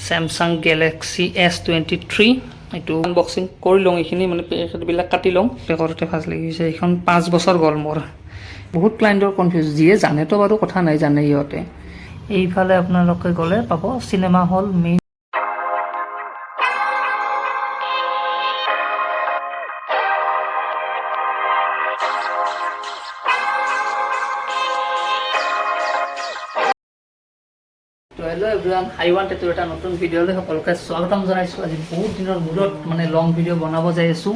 Samsung Galaxy S23। এইটো unboxing কৰি লওঁ। এইখিনি মানে পেকেটবিলাক কাটি লওঁ। পেকৰতে ভাজ লাগি গৈছে। এইখন 5 বছৰ গ'ল মোৰ। বহুত ক্লাইণ্টৰ কনফিউজ। যিয়ে জানেতো বাৰু কথা নাই, জানে সিহঁতে। এইফালে আপোনালোকে গ'লে পাব চিনেমা হল মেইন। তো হেল্ল' এভৰিৱান, হাই ওৱান টেটুৰ এটা নতুন ভিডিঅ'লৈ সকলোকে স্বাগতম জনাইছোঁ। আজি বহুত দিনৰ মূৰত মানে লং ভিডিঅ' বনাব যাই আছোঁ।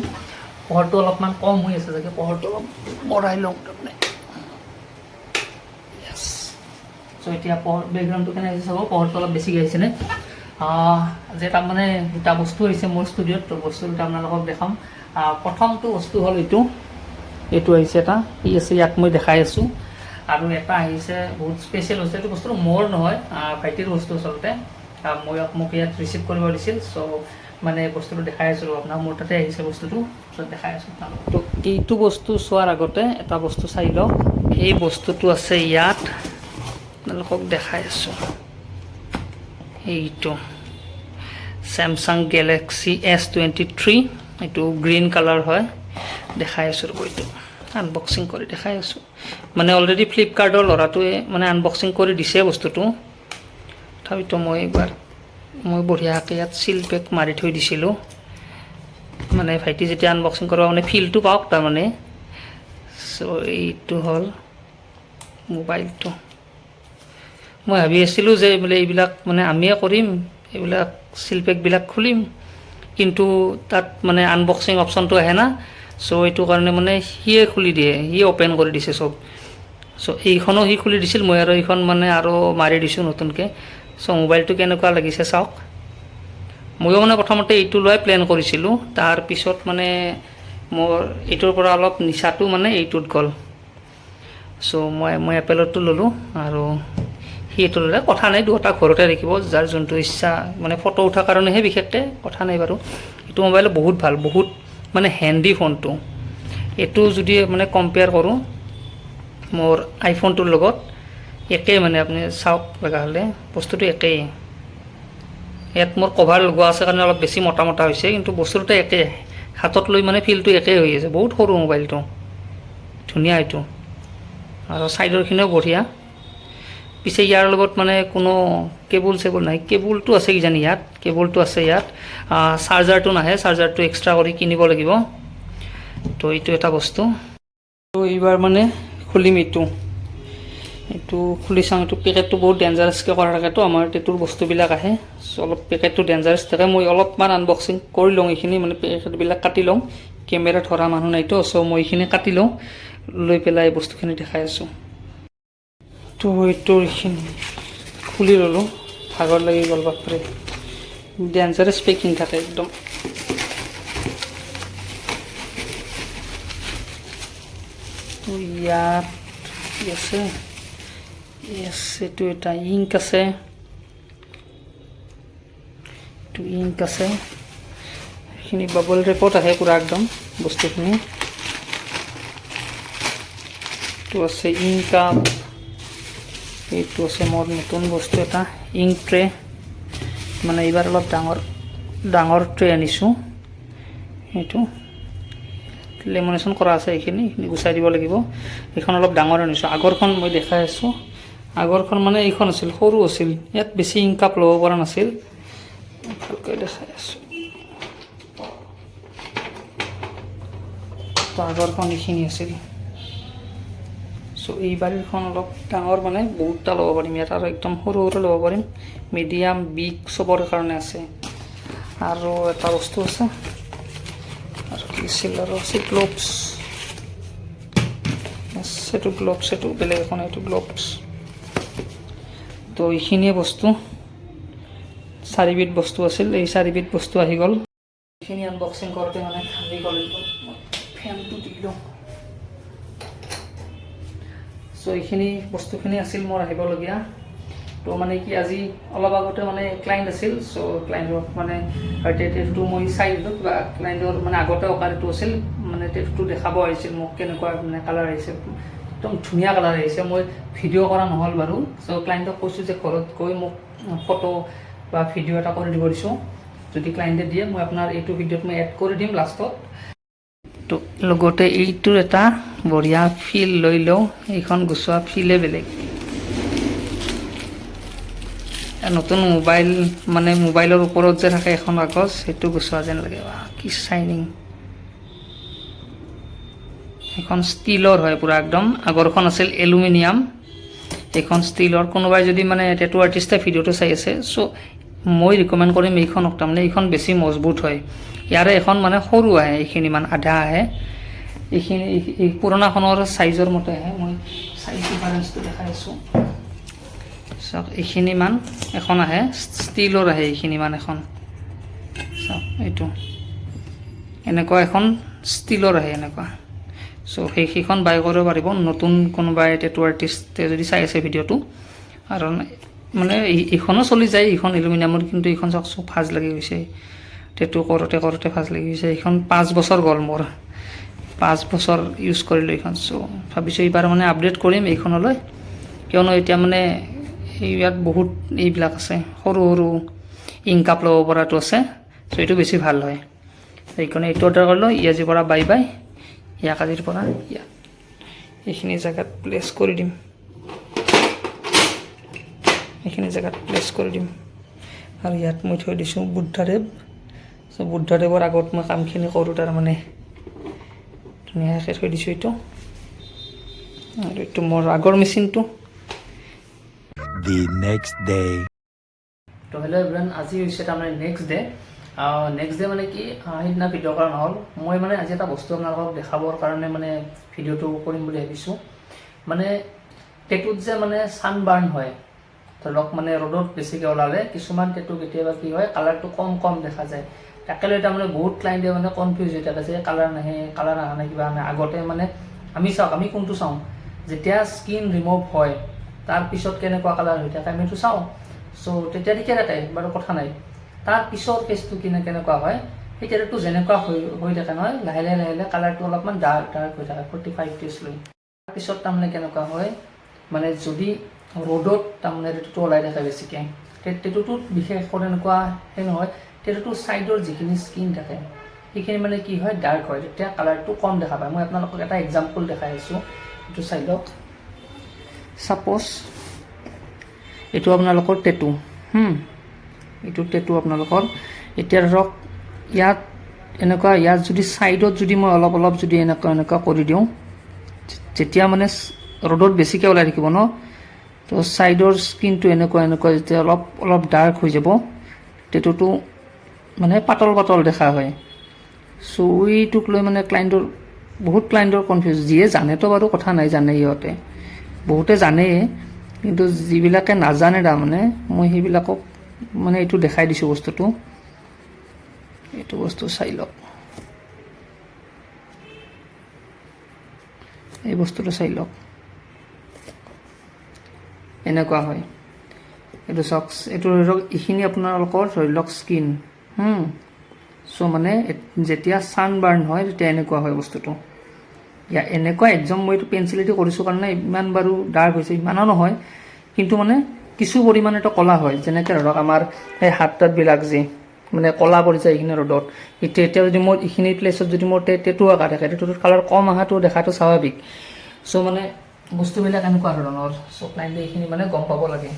পোহৰটো অলপমান কম হৈ আছে চাগে, পোহৰটো অলপ বঢ়াই লওঁ তাৰমানে। য়েছ, চ' এতিয়া পোহৰ বেকগ্ৰাউণ্ডটো কেনে আহিছে চাব। পোহৰটো অলপ বেছিকৈ আহিছেনে? আজি তাৰমানে দুটা বস্তু আহিছে মোৰ ষ্টুডিঅ'ত। তো বস্তু দুটা আপোনালোকক দেখাম। প্ৰথমটো বস্তু হ'ল এইটো। এইটো আহিছে এটা ই আছে, ইয়াত মই দেখাই আছোঁ। আৰু এটা আহিছে বহুত স্পেচিয়েল বস্তু। এইটো বস্তুটো মোৰ নহয়, ভাইটিৰ বস্তু আচলতে। মই মোক ইয়াত ৰিচিভ কৰিব দিছিল। চ' মানে বস্তুটো দেখাই আছিলোঁ আপোনাক। মোৰ তাতে আহিছে বস্তুটো, চ' দেখাই আছোঁ আপোনালোক। তো এইটো বস্তু চোৱাৰ আগতে এটা বস্তু চাই লওক। এই বস্তুটো আছে ইয়াত, আপোনালোকক দেখাই আছোঁ। এইটো চেমচাং গেলেক্সি S23। এইটো গ্ৰীণ কালাৰ হয়। দেখাই আছোঁ ৰ'ব, এইটো আনবক্সিং কৰি দেখাই আছোঁ। মানে অলৰেডি ফ্লিপকাৰ্টৰ ল'ৰাটোৱে মানে আনবক্সিং কৰি দিছে বস্তুটো। তথাপিতো মই একবাৰ মই বঢ়িয়াকৈ ইয়াত চিল পেক মাৰি থৈ দিছিলোঁ। মানে ভাইটি যেতিয়া আনবক্সিং কৰিব, মানে ফিলটো পাওক তাৰমানে। চ' এইটো হ'ল মোবাইলটো। মই ভাবি আছিলোঁ যে বোলে এইবিলাক মানে আমিয়ে কৰিম, এইবিলাক চিল পেকবিলাক খুলিম। কিন্তু তাত মানে আনবক্সিং অপশ্যনটো আহে না, চ' এইটো কাৰণে মানে সিয়ে খুলি দিয়ে, সিয়ে অ'পেন কৰি দিছে চব। চ' এইখনো সি খুলি দিছিল, মই আৰু এইখন মানে আৰু মাৰি দিছোঁ নতুনকৈ। চ' মোবাইলটো কেনেকুৱা লাগিছে চাওক। ময়ো মানে প্ৰথমতে এইটো লোৱাই প্লেন কৰিছিলোঁ। তাৰপিছত মানে মোৰ এইটোৰ পৰা অলপ নিচাটো মানে এইটোত গ'ল। চ' মই এপেলৰটো ল'লোঁ আৰু সি এইটো ল'লে। কথা নাই, দুয়োটা ঘৰতে ৰাখিব, যাৰ যোনটো ইচ্ছা। মানে ফটো উঠাৰ কাৰণেহে বিশেষকৈ, কথা নাই বাৰু। এইটো মোবাইল বহুত ভাল, বহুত মানে হেণ্ডি ফোনটো। এইটো যদি মানে কম্পেয়াৰ কৰোঁ মোৰ আইফোনটোৰ লগত, একেই। মানে আপুনি চাওক লগা হ'লে, বস্তুটো একেই। ইয়াত মোৰ কভাৰ লগোৱা আছে কাৰণে অলপ বেছি মোটা মোটা হৈছে, কিন্তু বস্তুটো একেই। হাতত লৈ মানে ফিলটো একেই হৈ আছে। বহুত সৰু মোবাইলটো, ধুনীয়া এইটো। আৰু ছাইডৰখিনিও বঢ়িয়া। পিছে ইয়াৰ লগত মানে কোনো কেবুল চেবুল নাই। কেবুলটো আছে কিজানি ইয়াত, কেবুলটো আছে ইয়াত। চাৰ্জাৰটো নাহে, চাৰ্জাৰটো এক্সট্ৰা কৰি কিনিব লাগিব। তো এইটো এটা বস্তু। তো এইবাৰ মানে খুলিম এইটো। এইটো খুলি চাওঁ। এইটো পেকেটটো বহুত ডেঞ্জাৰাছকৈ কৰা থাকেতো, আমাৰ টেটুৰ বস্তুবিলাক আহে। চ' অলপ পেকেটটো ডেঞ্জাৰাছ থাকে। মই অলপমান আনবক্সিং কৰি লওঁ। এইখিনি মানে পেকেটবিলাক কাটি লওঁ। কেমেৰা ধৰা মানুহ নাইতো, চ' মই এইখিনি কাটি লওঁ, লৈ পেলাই বস্তুখিনি দেখাই আছোঁ। তো এইটো এইখিনি খুলি ল'লোঁ। ভাগৰ লাগি গ'ল, বাপৰে। ডেঞ্জাৰাছ পেকিং থাকে একদম। তো ইয়াত কি আছে? য়েছ, এইটো এটা ইংক আছে। এইটো ইংক আছে। এইখিনি বাবল ৰেপত আহে পূৰা একদম বস্তুখিনি। এইটো আছে ইংক কাপ। এইটো আছে মোৰ নতুন বস্তু এটা, ইংক ট্ৰে। মানে এইবাৰ অলপ ডাঙৰ ডাঙৰ ট্ৰে আনিছোঁ। এইটো লেমিনেশ্যন কৰা আছে। এইখিনি গুচাই দিব লাগিব। এইখন অলপ ডাঙৰ আনিছোঁ। আগৰখন মই দেখাই আছোঁ। আগৰখন মানে এইখন আছিল, সৰু আছিল। ইয়াত বেছি ইংক কাপ ল'ব পৰা নাছিল। ভালকৈ দেখাই আছোঁ। তো আগৰখন এইখিনি আছিল। চ' এইবাৰ এইখন অলপ ডাঙৰ, মানে বহুতটা ল'ব পাৰিম ইয়াত। আৰু একদম সৰু সৰু ল'ব পাৰিম। মিডিয়াম, বিগ চবৰ কাৰণে আছে। আৰু এটা বস্তু আছে। আৰু কি আছিল? আৰু আছে গ্ল'ভছ। এইটো গ্ল'ভছ, এইটো বেলেগ এখন, এইটো গ্ল'ভছ। তো এইখিনিয়ে বস্তু, চাৰিবিধ বস্তু আছিল। এই চাৰিবিধ বস্তু আহি গ'ল। এইখিনি আনবক্সিং কৰোঁতে মানে ঘামি গ'ল একদম। মই ফেনটো দি লওঁ। চ' এইখিনি বস্তুখিনি আছিল মোৰ আহিবলগীয়া। তো মানে কি, আজি অলপ আগতে মানে ক্লাইণ্ট আছিল। চ' ক্লাইণ্টক মানে টেটুটো মই চাই দিলোঁ। কিবা ক্লাইণ্টৰ মানে আগতে অঁকা টেটু আছিল। মানে টেটুটো দেখাব আহিছিল মোক, কেনেকুৱা মানে কালাৰ আহিছে। একদম ধুনীয়া কালাৰ আহিছে। মই ভিডিঅ' কৰা নহ'ল বাৰু। চ' ক্লাইণ্টক কৈছোঁ যে ঘৰত গৈ মোক ফটো বা ভিডিঅ' এটা কৰি দিব দিছোঁ। যদি ক্লাইণ্টে দিয়ে, মই আপোনাৰ এইটো ভিডিঅ'ত মই এড কৰি দিম লাষ্টত। তো লগতে এইটোৰ এটা বঢ়িয়া ফিল লৈ লওঁ। এইখন গুচোৱা ফিলে বেলেগ। নতুন মোবাইল, মানে মোবাইলৰ ওপৰত যে থাকে এখন কাগজ, সেইটো গুচোৱা যেন লাগে। বাহ, কি চাইনিং! সেইখন ষ্টীলৰ হয় পূৰা একদম। আগৰখন আছিল এলুমিনিয়াম, এইখন ষ্টীলৰ। কোনোবাই যদি মানে টেটু আৰ্টিষ্টে ভিডিঅ'টো চাই আছে, চ' মই ৰিকমেণ্ড কৰিম এইখনক। তাৰমানে এইখন বেছি মজবুত হয়। ইয়াৰে এখন মানে সৰু আহে, এইখিনি মান আধা আহে। এইখিনি এই পুৰণাখনৰ চাইজৰ মতে আহে। মই চাইজ ডিফাৰেঞ্চটো দেখাই আছোঁ। চাওক, এইখিনি মান এখন আহে, ষ্টীলৰ আহে এইখিনি মান এখন। চাওক, এইটো এনেকুৱা এখন ষ্টীলৰ আহে এনেকুৱা। চ' সেইখন বাই কৰিব পাৰিব, নতুন কোনোবাই টেটু আৰ্টিষ্টে যদি চাই আছে ভিডিঅ'টো। আৰু মানে এইখনো চলি যায়, এইখন এলুমিনিয়ামৰ। কিন্তু এইখন চাওকচোন, ভাজ লাগি গৈছে। টেটু কৰোঁতে কৰোঁতে ভাজ লাগি গৈছে। এইখন 5 বছৰ গ'ল মোৰ, 5 বছৰ ইউজ কৰিলোঁ এইখন। চ' ভাবিছোঁ এইবাৰ মানে আপডেট কৰিম এইখনলৈ, কিয়নো এতিয়া মানে ইয়াত বহুত এইবিলাক আছে, সৰু সৰু ইংকাপ ল'ব পৰাটো আছে। চ' এইটো বেছি ভাল হয়। সেইকাৰণে এইটো অৰ্ডাৰ কৰিলোঁ। আজিৰ পৰা বাই বাই। ইয়াক আজিৰ পৰা ইয়াত এইখিনি জেগাত প্লেচ কৰি দিম, এইখিনি জেগাত প্লেচ কৰি দিম। আৰু ইয়াত মই থৈ দিছোঁ বুদ্ধদেৱ। চ' বুদ্ধদেৱৰ আগত মই কামখিনি কৰোঁ, তাৰমানে ধুনীয়াকৈ থৈ দিছোঁ এইটো। আৰু এইটো মোৰ আগৰ মেচিনটো। The next day. তো হেল্ল' এভৰিৱান, আজি হৈছে তাৰমানে নেক্সট ডে। নেক্সট ডে মানে কি, সেইদিনা ভিডিঅ' কৰা নহ'ল। মই মানে আজি এটা বস্তু আপোনালোকক দেখাবৰ কাৰণে মানে ভিডিঅ'টো কৰিম বুলি ভাবিছোঁ। মানে টেটুত যে মানে ছানবাৰ্ণ হয়, ধৰি লওক মানে ৰ'দত বেছিকৈ ওলালে কিছুমান টেটু কেতিয়াবা কি হয়, কালাৰটো কম কম দেখা যায়। তাকে লৈ তাৰমানে বহুত ক্লাইণ্টে মানে কনফিউজ হৈ থাকে যে কালাৰ নাহে, কালাৰ অহা নাই, কিবা নাই। আগতে মানে আমি চাওক, আমি কোনটো চাওঁ? যেতিয়া স্কিন ৰিমুভ হয়, তাৰপিছত কেনেকুৱা কালাৰ হৈ থাকে আমি সেইটো চাওঁ। চ' তেতিয়া ঠিকে থাকে বাৰু, কথা নাই। তাৰ পিছৰ কেছটো কিনে কেনেকুৱা হয়, সেই টেটুটো যেনেকুৱা হৈ হৈ থাকে নহয়, লাহে লাহে লাহে লাহে কালাৰটো অলপমান ডাৰ্ক ডাৰ্ক হৈ থাকে 45 ডেজ লৈ। তাৰপিছত তাৰমানে কেনেকুৱা হয়, মানে যদি ৰ'দত তাৰমানে টেটুটো ওলাই থাকে বেছিকৈ, টেটুটোত বিশেষ তেনেকুৱা সেই নহয়, টেটুটোৰ ছাইডৰ যিখিনি স্কিন থাকে, সেইখিনি মানে কি হয়, ডাৰ্ক হয়, তেতিয়া কালাৰটো কম দেখা পায়। মই আপোনালোকক এটা এক্সাম্পল দেখাই আছোঁ, এইটো চাই লওক। ছাপ'জ এইটো আপোনালোকৰ টেটু, এইটো টেটু আপোনালোকৰ। এতিয়া ধৰক ইয়াত এনেকুৱা, ইয়াত যদি ছাইডত যদি মই অলপ অলপ যদি এনেকুৱা এনেকুৱা কৰি দিওঁ, যেতিয়া মানে ৰ'দত বেছিকৈ ওলাই থাকিব ন, তো ছাইডৰ স্কিনটো এনেকুৱা এনেকুৱা যেতিয়া অলপ অলপ ডাৰ্ক হৈ যাব, টেটুটো মানে পাতল পাতল দেখা হয়। চ' এইটোক লৈ মানে ক্লাইণ্টৰ, বহুত ক্লাইণ্টৰ কনফিউজ। যিয়ে জানেতো বাৰু কথা নাই, জানে সিহঁতে, বহুতে জানেই। কিন্তু যিবিলাকে নাজানে, তাৰমানে মই সেইবিলাকক মানে এইটো দেখাই দিছোঁ বস্তুটো। এইটো বস্তু চাই লওক, এই বস্তুটো চাই লওক, এনেকুৱা হয়। এইটো চাওক, এইটো ধৰি লওক এইখিনি আপোনালোকৰ ধৰি লওক স্কিন। চ' মানে যেতিয়া ছানবাৰ্ণ হয়, তেতিয়া এনেকুৱা হয় বস্তুটো। এনেকুৱা একদম মই এইটো পেঞ্চিলেদি কৰিছোঁ কাৰণে ইমান বাৰু ডাৰ্ক হৈছে, ইমানো নহয়, কিন্তু মানে কিছু পৰিমাণে এইটো ক'লা হয়। যেনেকৈ ধৰক আমাৰ সেই হাত তাতবিলাক যি মানে ক'লা পৰি যায় এইখিনি ৰ'দত। এতিয়া এতিয়া যদি মোৰ এইখিনি প্লেচত যদি মোৰ টেটু আঁকা থাকে, টেটুটোত কালাৰ কম অহাটো দেখাটো স্বাভাৱিক। চ' মানে বস্তুবিলাক এনেকুৱা ধৰণৰ। চ' ক্লাইণ্টে এইখিনি মানে গম পাব লাগে।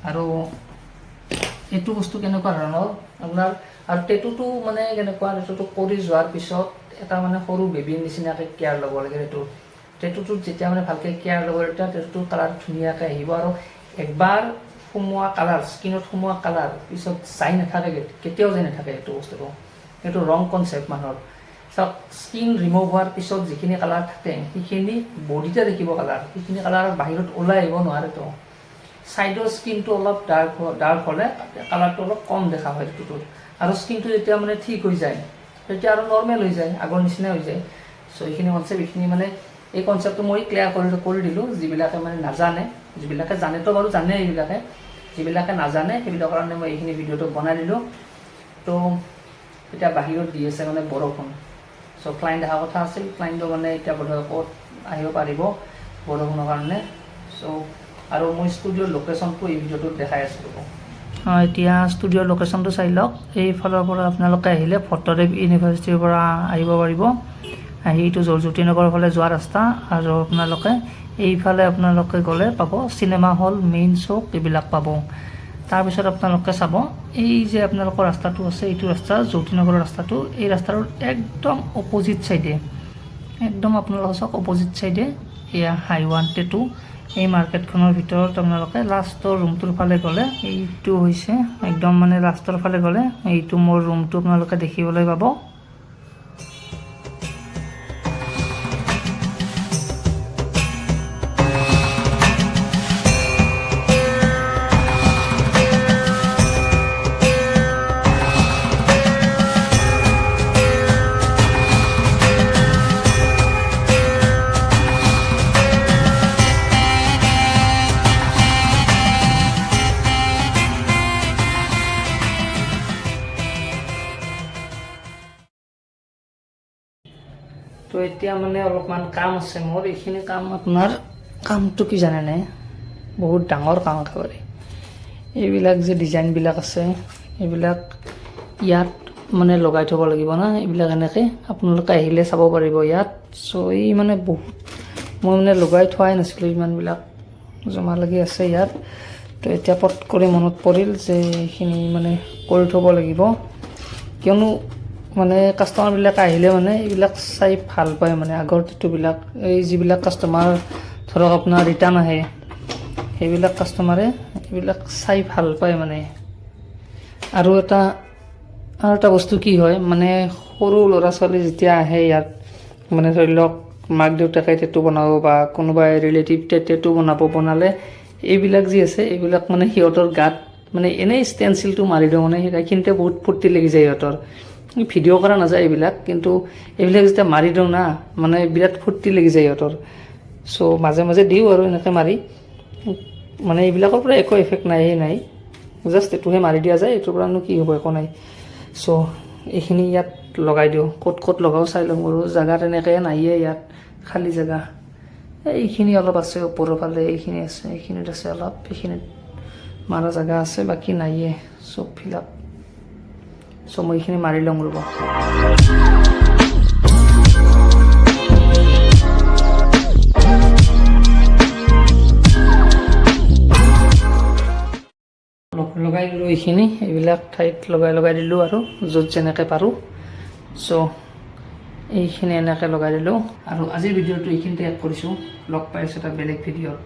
আৰু এইটো বস্তু কেনেকুৱা ধৰণৰ আপোনাৰ, আৰু টেটুটো মানে কেনেকুৱা, টেটুটো কৰি যোৱাৰ পিছত এটা মানে সৰু বেবীৰ নিচিনাকৈ কেয়াৰ ল'ব লাগে। টেটুটোত যেতিয়া মানে ভালকৈ কেয়াৰ ল'ব, তেতিয়া টেটুটোৰ কালাৰ ধুনীয়াকৈ আহিব। আৰু একবাৰ সোমোৱা কালাৰ, স্কিনত সোমোৱা কালাৰ পিছত যাই নাথাকে, কেতিয়াও যাই নাথাকে এইটো বস্তুটো। সেইটো ৰং কনচেপ্ট মানুহৰ। চাওক, স্কিন ৰিমুভ হোৱাৰ পিছত যিখিনি কালাৰ থাকে, সেইখিনি বডিতে দেখিব কালাৰ, সেইখিনি কালাৰ বাহিৰত ওলাই আহিব নোৱাৰেতো। ছাইডৰ স্কিনটো অলপ ডাৰ্ক ডাৰ্ক হ'লে কালাৰটো অলপ কম দেখা হয় টেটুটোৰ। আৰু স্কিনটো যেতিয়া মানে ঠিক হৈ যায়, তেতিয়া আৰু নৰ্মেল হৈ যায়, আগৰ নিচিনা হৈ যায়। চ' এইখিনি কনচেপ্ট, এইখিনি মানে এই কনচেপ্টটো মই ক্লিয়াৰ কৰি দিলোঁ, যিবিলাকে মানে নাজানে। যিবিলাকে জানেতো বাৰু জানে এইবিলাকে, যিবিলাকে নাজানে সেইবিলাকৰ কাৰণে মই এইখিনি ভিডিঅ'টো বনাই দিলোঁ। তো এতিয়া বাহিৰত দি আছে মানে বৰষুণ। চ' ক্লাইণ্ট অহা কথা আছিল, ক্লাইণ্টটো মানে এতিয়া বোধহয় ক'ত আহিব পাৰিব বৰষুণৰ কাৰণে। চ' আৰু মই ষ্টুডিঅ'ৰ লোকেশ্যনটো এই ভিডিঅ'টোত দেখাই আছোঁ, ৰ'ব। এতিয়া ষ্টুডিঅ'ৰ লোকেশ্যনটো চাই লওক। এইফালৰ পৰা আপোনালোকে আহিলে ভট্টদেৱ ইউনিভাৰ্চিটিৰ পৰা আহিব পাৰিব। আহি এইটো জ্যোতি নগৰৰ ফালে যোৱা ৰাস্তা আৰু আপোনালোকে এইফালে আপোনালোকে গ'লে পাব চিনেমা হল, মেইন চক, এইবিলাক পাব। তাৰপিছত আপোনালোকে চাব, এই যে আপোনালোকৰ ৰাস্তাটো আছে, এইটো ৰাস্তা জ্যোতিনগৰৰ ৰাস্তাটো, এই ৰাস্তাটোৰ একদম অপজিট চাইডে, একদম আপোনালোকে চাওক, অপজিট চাইডে এয়া হাইৱান টেটু। এই মাৰ্কেটখনৰ ভিতৰত আপোনালোকে লাষ্টৰ ৰুমটোৰ ফালে গ'লে, এইটো হৈছে একদম মানে লাষ্টৰ ফালে গ'লে এইটো মোৰ ৰুমটো আপোনালোকে দেখিবলৈ পাব। তো এতিয়া মানে অলপমান কাম আছে মোৰ। এইখিনি কাম আপোনাৰ, কামটো কি জানেনে? বহুত ডাঙৰ কাম একেবাৰে। এইবিলাক যে ডিজাইনবিলাক আছে, এইবিলাক ইয়াত মানে লগাই থ'ব লাগিব না। এইবিলাক এনেকৈ আপোনালোকে আহিলে চাব পাৰিব ইয়াত। চ' এই মানে বহুত মই মানে লগাই থোৱাই নাছিলোঁ, ইমানবিলাক জমা লাগি আছে ইয়াত। তো এতিয়া পট কৰি মনত পৰিল যে এইখিনি মানে কৰি থ'ব লাগিব, কিয়নো মানে কাষ্টমাৰবিলাক আহিলে মানে এইবিলাক চাই ভাল পায়। মানে আগৰ টেটুবিলাক, এই যিবিলাক কাষ্টমাৰ ধৰক আপোনাৰ ৰিটাৰ্ণ আহে, সেইবিলাক কাষ্টমাৰে এইবিলাক চাই ভাল পায় মানে। আৰু এটা বস্তু কি হয়, মানে সৰু ল'ৰা ছোৱালী যেতিয়া আহে ইয়াত, মানে ধৰি লওক মাক দেউতাকে টেটু বনাব বা কোনোবাই ৰিলেটিভ টেটু বনাব, বনালে এইবিলাক যি আছে, এইবিলাক মানে সিহঁতৰ গাত মানে এনেই ষ্টেনচিলটো মাৰি দিওঁ, মানে সেইখিনিতে বহুত ফূৰ্তি লাগি যায় সিহঁতৰ। ভিডিঅ' কৰা নাযায় এইবিলাক, কিন্তু এইবিলাক যেতিয়া মাৰি দিওঁ না, মানে বিৰাট ফূৰ্তি লাগি যায় সিহঁতৰ। চ' মাজে মাজে দিওঁ আৰু এনেকৈ মাৰি। মানে এইবিলাকৰ পৰা একো এফেক্ট নাই নাই, জাষ্ট এইটোহে মাৰি দিয়া যায়। এইটোৰ পৰানো কি হ'ব? একো নাই। চ' এইখিনি ইয়াত লগাই দিওঁ। ক'ত ক'ত লগাওঁ চাই লওঁ বাৰু। জেগা তেনেকৈ নাইয়ে ইয়াত খালী জেগা। এইখিনি অলপ আছে, ওপৰৰ ফালে এইখিনি আছে, এইখিনিত আছে অলপ, এইখিনিত মাৰা জেগা আছে, বাকী নাইয়ে, চব ফিল আপ। চ' মই এইখিনি মাৰি লওঁ, ৰ'ব। লগাই দিলোঁ এইখিনি, এইবিলাক ঠাইত লগাই লগাই দিলোঁ আৰু য'ত যেনেকৈ পাৰোঁ। চ' এইখিনি এনেকৈ লগাই দিলোঁ আৰু আজিৰ ভিডিঅ'টো এইখিনিতে শেষ কৰিছোঁ। লগ পাই আছোঁ এটা বেলেগ ভিডিঅ'ত।